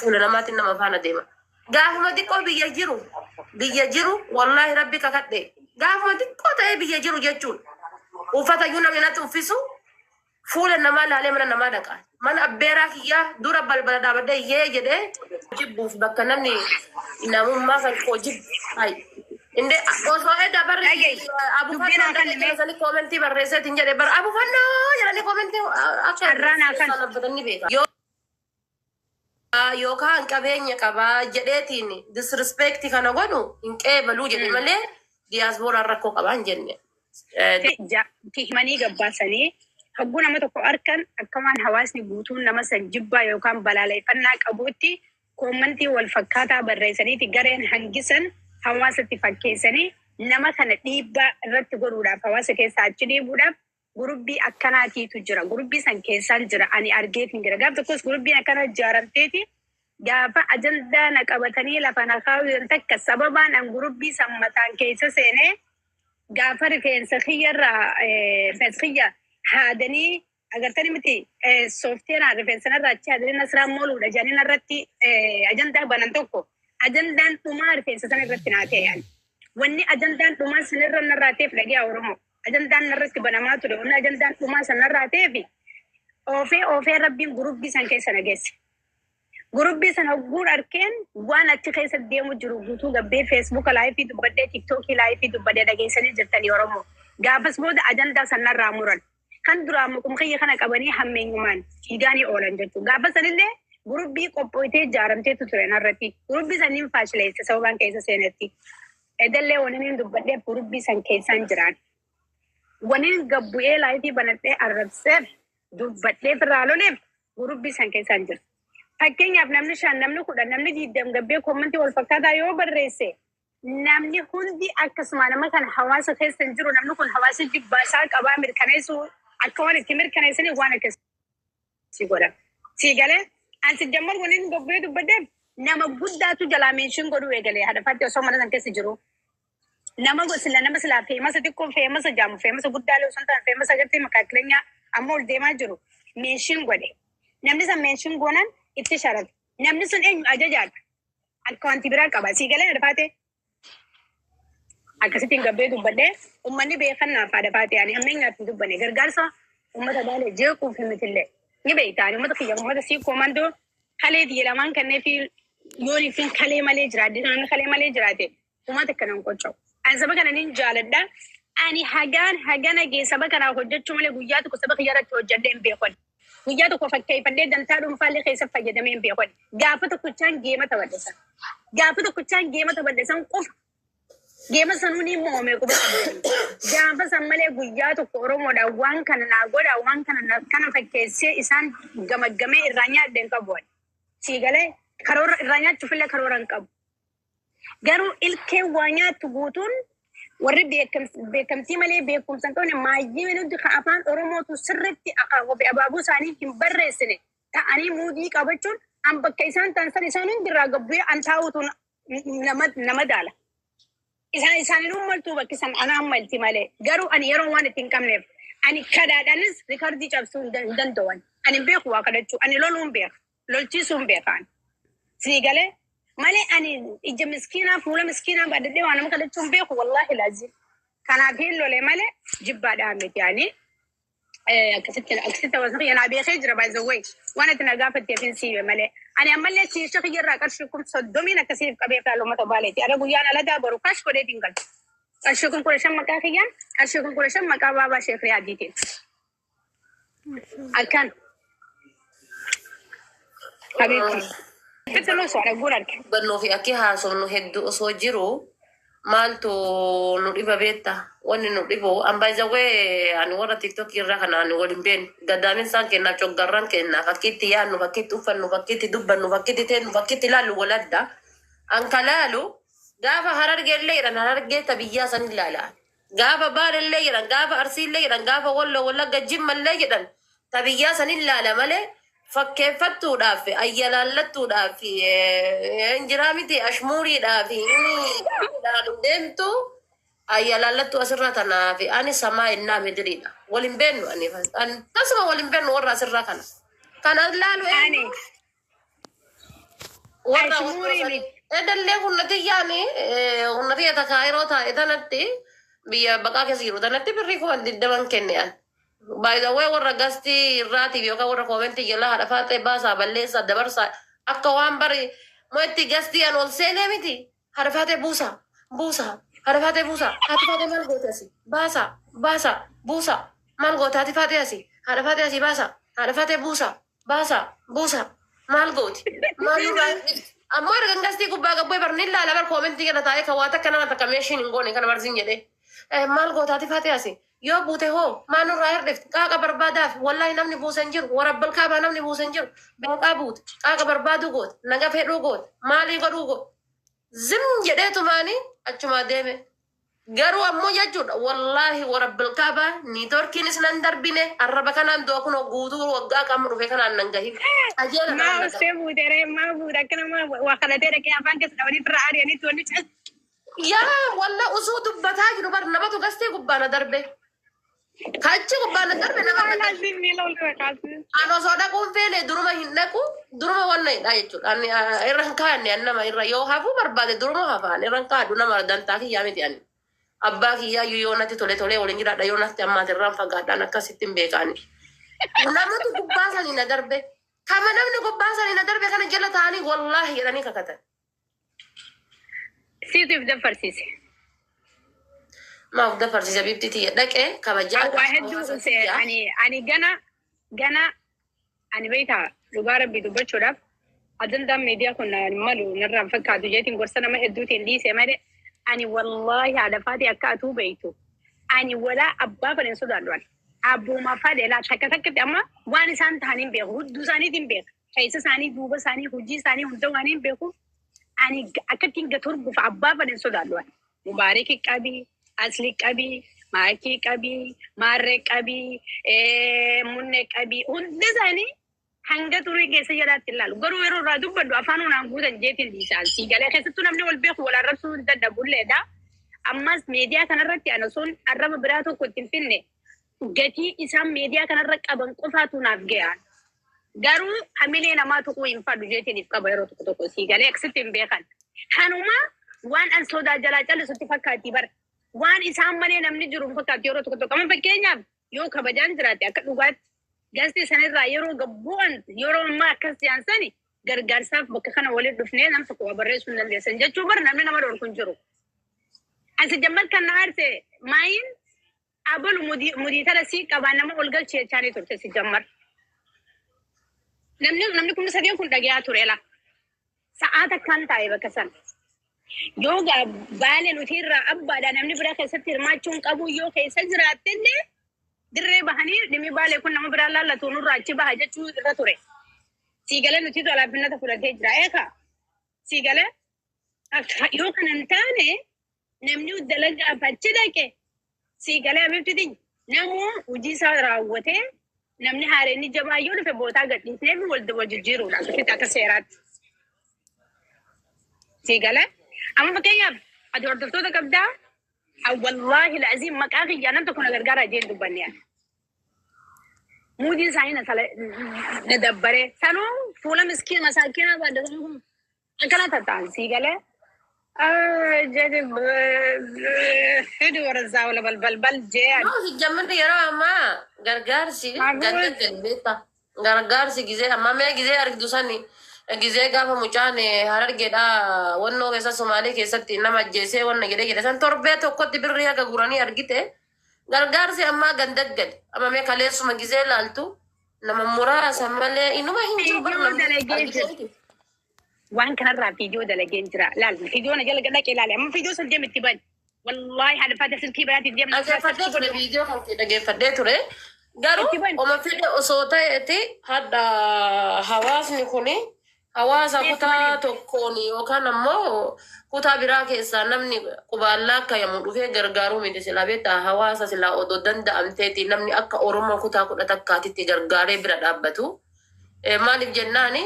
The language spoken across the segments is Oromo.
Fuula namaatiin nama faana deema. Gaafuma xiqqoo biyya jiru, biyya jiru, wallaahi rabbi kakadhe, gaafuma xiqqoo ta'ee biyya jiru jechuudha. Uffata iyyuu namni natti uffisu fuula namaa laalee mana namaa dhaqa. Mana abbeeraa kiyyaa dura balbala dhaabadhee yee jedhee jibbuuf bakka namni namummaa kan koo jibbu. Hayi. Inde osoo edda barri Dhaga'i. Dubbiin abufannoo haa kennime. dhaqee comment barreesseetiin jedhe bara abufannoo jedhanii comment akka Carraa naa kan. dhaabbatanii beeka. Yoo yookaan qabeenya qabaa jedheetiin disrespect kana godhu hin qeebaluu jedhe malee diyaaspooraan rakkoo qabaa hin jenne. Himanii gabbaasanii hogguu nama tokko arkan akka waan hawaasni guutuun nama san jibbaa yookaan balaaleffannaa qabuutti comment wal fakkaataa barreessaniiti gareen hangisan hawaasatti fakkeessanii nama kana dhiibbaa irratti godhuudhaaf, hawaasa keessaa achi dhiibuudhaaf group akkanaatiitu jira. Group san keessaan jira. Ani argeetiin jira. Gaaf tokkos groupiin akkana ijaaramteeti gaafa ajandaa na qabatanii lafa na kaawwan takka sababaan an group san mataan keessa seenee gaafa rifeensa kiyyarraa, rifeensa kiyya haadanii agartanii miti, soofteeraan rifeensa narraa achi haadanii nasraan mooluudha jedhanii narratti ajandaa banan tokko ajandaan dhumaa rifeensa sana irratti naa ta'e ani. Wanni ajandaan dhumaa sanirra narraa ta'eef, dhagiyaa Oromoo, ajandaan narratti banamaa ture, wanni ajandaan dhumaa san narraa ta'eef oofee oofee rabbiin group san keessa na geesse. Group sana hogguun arkeen waan achi keessa deemu jiru guutuu gabbee Facebook live dubbadhee, TikTok live dubbadhee dhageessanii jirtanii Oromoo. Gaafas booda ajandaa sanarraa muran. Kan duraan mukum kiyya kana qabanii hammeenyumaan fiigaanii oolan jechuudha. Gaafa sanillee group qophooytee ijaaramteetu ture narratti. Group saniin faashileesse sababaan keessa seenetti. Edallee wani inni dubbadheef group san keessaan jiraan. Wani gabbu'ee live banadhee arrabseef dubbadheef irraa loleef group san keessaan jira. Fakkeenyaaf namni 5, namni 10, namni 20 gabbee comment wal fakkaataa yoo barreesse, namni hundi akkasuma nama kana hawaasa keessa hin jiru, namni kun hawaasa jibbaasaa qabaa mirkaneessuu akka waan itti mirkaneessanii waan akkasii godhan. Sii galee ansi jammar waliin inni gabbee dubbadheef nama guddaatu jalaa mention godhuu eegalee hadhafaatti osoo mana san keessa jiru. Nama sila nama silaa famous xiqqoo, famous jaamu, famous guddaalee osoo hin taane famous agartee makaakilenyaa amma ol deemaa jiru mention godhe. Namni san mention goonan itti sharate. Namni sun eenyu ajajaadha. Akka wanti biraa qaba. Sii galee hadhafaate. Akkasittiin gabbee dubbadhee uummanni beekannaaf haadhafaate ani hammeenyaaf hin dubbanne, gargaarsa uummata baalee jeequuf mitillee. Ni beektaa, ani uummata kiyya, uummata sii koomandoo kalee tiyya lamaan kannee fi yoon ifin kalee malee jiraadhe, namni kalee malee jiraate uummata akkana hin qocca'u. Ani saba kana nin jaaladha. Ani hagaan hagana gee saba kanaaf hojjechuu malee guyyaa tokko saba kiyya irratti hojjedhee hin beeku. Guyyaa tokko fakkeeffadhee dantaa dhuunfaallee keessa fayyadamee hin beeku. Gaafa tokkochaan game taphadhe san. Gaafa tokkochaan game taphadhe san qofa. Game sanuu ni moome quba qabdu. Gaafa san malee guyyaa tokko Oromoodhaan waan kana naa godha, waan kana kana fakkeessee isaan gamaggamee irraa nyaadhe hin qabu. Sii galee karoora irraa nyaachuufillee karoora hin qabu. Garuu ilkee waa nyaattu guutuun warri beekamtii malee beekumsa hin qabne maayyii nuti kan afaan Oromootu sirriitti akaakuu fi abaabuu isaanii hin barreessine ta'anii muudii qabachuun an bakka isaan ta'an san isaan hundirraa gabbu'ee an taa'utu nama daala. Isaan isaaniin ummaltuu bakki san anaan malti malee, garuu ani yeroo waan itti hin qabneef ani kadhaadhaanis record cabsuu hin danda'u. Ani hin beeku waa kadhachuu, ani loluu hin beeka, lolchiisuu hin beekaan. Sii galee malee ani ija miskiinaa, fuula miskiinaa baadhadhee waa nama kadhachuu hin beeku, wallaahi laazim. Kanaaf hin lole malee jibbaadhaan miti ani. Akkasitti hawaasni kiyya naa beekee jira, by the way. Waan ati na gaafatteef hin siibe malee. Ani ammallee kiisha kiyya irraa qarshii 30,000 akkasiif qabee fi uummata baaleeti. Ara guyyaan alagaa boru cash godheetiin galcha. Qarshii 15,000 maqaa kiyyaan, qarshii 15,000 maqaa baabaa Sheekh Riyaadiitiin. Akkan. Habiibti. Sitti nuus waan arguun arge. Dubbannuu fi akki haasofnu hedduu osoo jiru maaltu nu dhiba beekta? Wanni nu dhibu an baay'izawwee ani warra TikTokii irraa kana ani wal hin beeknu. Gaddaaminsaan kennaaf, coggarraan kennaaf, fakkiitti yaadnu, fakkiitti uffannu, fakkiitti dubbannu, fakkiitti teennu, fakkiitti ilaallu wal adda. An kalaalu gaafa Harargee illee jedhan Harargee ta biyyaa san ilaala. Gaafa Baalellee jedhan, gaafa Arsiillee jedhan, gaafa Walloo, Wallagga, Jimmallee jedhan ta biyyaa san ilaala malee fakkeeffattuudhaaf, ayyalaallattuudhaaf, injiraa miti, ashmuuriidhaaf dhaan deemtu ayyalaallattuu asirraa tanaaf ani samaa innaa midiriidha. Wal hin beennu ani tasuma wal hin beennu warra asirraa kana. Kana laalu Ani eenyu? Warra Ashmuurii miti. Edallee humnatiyyaani humnatiyya takka yeroo taa'e tanatti biyya baqaa keessa jiru tanatti birrii 20,000 kenne an. By the way, warra gastii irraatiif yookaan warra koomentii jalaa haadha faaxee baasaa, balleessaa, dabarsaa akka waan bari mo'etti gastii an ol seenee miti. Haadha faaxee buusaa, buusaa, haadha faaxee buusaa, haati faaxee maal goote asii, baasaa, baasaa, buusaa, maal goote haati faaxee asii, haadha faaxee asii baasaa, haadha faaxee buusaa, baasaa, buusaa, maal gooti? Maal nurraa? Ammoo erga gastii gubbaa gabbee bar ni laala bar koomentii kana taa'ee kan waa takka nama takka meeshiin hin goone kana barsiin jedhee. Maal goota haati faaxee asii? Yoo buute hoo maal nurraa hirdhifti? Qaaqa barbaadaaf wallaahi namni buuse hin jiru. Warabbal kaabaa namni buuse hin jiru. Beeqaa buute, qaaqa barbaaduu goote, naga fedhuu goote, maalii godhuu goote. Zim jedheetumaani achumaa deeme. Garuu ammoo jechuudha, wallaahi warabbil kaabaa niitoorkiinis nan darbine, arraba kanaan du'a kunoo guutuu waggaa qaama dhufe kanaan nan gahin. Qajeela Maa kanaan na ustee buute ree? Maa buute? Akka nama waa kadhatee dhaqee afaan keessa dhabanii firra ari'anitti wanni cal. Yaa walla usuu dubbataa jiru bar namatu gastee gubbaa na darbe. Kachi gubbaa na darbe nama na darbe. Laazim miila ol irra kaasee. An osoo dhaquun feene duruma hin dhaqu, duruma wanna hidhaa jechuudha. Ani irra hin kaa'anne, an nama irra yoo hafuu barbaade duruma hafa, ani irra hin kaa'adhu, nama dantaa kiyyaa miti ani. Abbaa kiyyaa iyyuu yoo natti tole tolee waliin jiraadha, yoo natti ammaati irraan fagaadhaan akkasitti hin beekaani. Namatu gubbaa sanii na darbe. Kama namni gubbaa sanii na darbe kana jala ta'anii wallaahi jedhanii kakatan. Siitu if daffarsiise. Maaf dafarsiisa bifti tiyya dhaqee kabajaadha. Waa hedduu Hawaasa use kiyyaa. ani gana ani beektaa, dhugaa rabbii dubbachuudhaaf ajandaan miidiyaa kun naan malu narraan fakkaatu jeetiin gorsa nama hedduutiin dhiise malee ani wallaahi haadha faati akka atuu beektu ani walaa abbaa fedhe hin sodaadhu. Ani abbuma fedhe laa takka takkatti amma waan isaan ta'an hin beeku, hudduu isaaniitiin beeka, keessa isaanii, duuba isaanii, hojii isaanii hunda waan hin beekuuf ani akkattiin gatorguuf abbaa fedhe hin sodaadhu. Ani Mubaariki qabii, Asli qabii, Maakii qabii, Maarree qabii, Munne qabii, hunda isaanii hanga turii keessa jalaatti ilaalu. Garuu yeroo irraa dubbadhu afaan hunaan guutan jeetiin dhiisaan sii galee keessattuu namni wal beeku wal arrabsuu hin dadhabulleedha. Ammas miidiyaa kanarratti ana osoon arraba biraa tokko itti hin finne gatii isaan miidiyaa kanarra qaban qofaatu naaf gahaan. Garuu hamilee namaa tuquu hin fadhu jeetiniif qaba yeroo tokko tokko sii galee akkasitti hin beekan. Kanuma waan an sodaa jalaa callisutti fakkaatti bara. Waan isaan malee namni jiru hin fakkaatti yeroo tokko tokko. Amma fakkeenyaaf yoo kabajaan jiraate akka dhugaatti gasti sanirraa yeroo gabbu'an yeroo ammaa akkas jedhan sani gargaarsaaf bakka kana waliin dhufnee nam tokko waa barreessuu hin dandeessan jechuu bara namni nama dhorku hin jiru. Asi jammad kan na aarse maayin abalu mudii tara sii qabaa nama ol galchee jechaanii turte si jammar. Namni 3,000 kun dhagayaa ture la. Sa'aa takkaan taa'e bakka sana. Yoo gaa baale nuti irraa abbaadha namni bira keessatti hirmaachuu hin qabu yoo keessa jiraattellee dirree bahanii dhimmi baalee kun nama biraa laallatu nurraa achi baha jechuu irra ture. Siigalee nutiitu alaafinnata fudhatee jira. Eekaa siigalee yoo kana hin taane namni dalagaaf achi dhaqe siigalee abibtiti namuu hojii isaa raawwatee namni haareenni jabaa yoo dhufe bootaa gadhiisnee fi wal jijjiiruudha akkasitti akka seeraatti. Siigalee amma fakkeenyaaf ati hordoftoota qabdaa, wallaahi laaziim maqaa kiyyaa nam tokko na gargaaraa jeen dubbanne ani. Muudiin isaanii na dabbaree sanuu fuula miskiin masaakiina baaddatanii kun akkana tatta'an siigalee. Jedhe fidi warra wala balbal jee ani. No, jammanni yeroo ammaa gargaarsi ganda beektaa. Gargaarsi gizee ammaa mee gizee argitu sani gizee gaafa mucaan harargeedha wannoo keessa Somaalee keessatti nama ajjeesee wanna jedhee jedhe san torbee tokkotti birrii haga guranii argite. Gargaarsi ammaa ganda gadi amma mee kaleessuma gizee laaltu nama muraasa malee inuma hin jiru bara Viidiyoo namni dalagee argite jira. miti. Waan kanarraa viidiyoo dalageen jira. Laal viidiyoo na jala dhaqee ilaali. Amma viidiyoo san deem itti bani. Wallaahi haadha faata silkii biraatiif deemna. Dhageeffadhee ture, viidiyoo kan kee dhageeffadhee ture. Garuu Itti bani. oma fedhe osoo ta'eeti hadha hawaasni kuni hawaasa kutaa tokkoon yookaan ammoo kutaa biraa keessaa namni qubaallaa akka yamu dhufee gargaaruu miti silaa beektaa, hawaasa silaa odoo danda'amteeti namni akka Oromoo kutaa 11tti gargaaree bira dhaabbatu. Maaliif jennaani,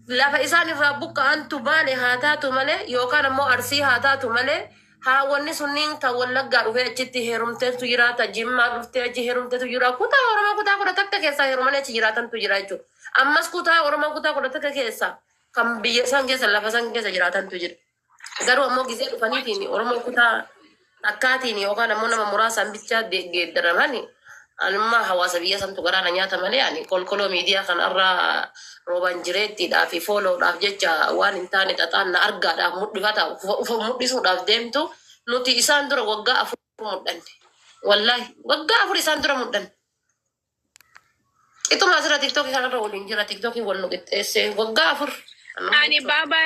lafa isaan irraa buqqa'antu baale haa taatu malee yookaan ammoo Arsii haa taatu malee haawwanni sunniin kan Wallaggaa dhufee achitti heerumteetu jiraata, Jimmaa dhuftee achi heerumteetu jira, kutaa Oromoo kutaa 11 keessaa heerumanii achi jiraatantu jira jechuudha. Ammas kutaa Oromoo kutaa 11 keessaa Kan biyya san keessa, lafa san keessa jiraatantu jira. Garuu ammoo gizee dhufaniitiin Oromoo kutaa akkaatiin yookaan ammoo nama muraasaan bichaa geeddaraman, anummaa hawaasa biyya santu garaana nyaata malee, ani kolkoloo miidiyaa kanarraa rooban jireettiidhaa fi fooloodhaaf jecha waan hin taane xaxaan na argaadhaaf mul'ifata ufa mul'isuudhaaf deemtu. Nuti isaan dura waggaa 4 mul'anne. Wallaahi, waggaa 4 isaan dura mul'anne. Qixuma asirra TikTokii kanarra waliin jira. TikTokii wal nu qixxeesse waggaa 4. Ani baabaa.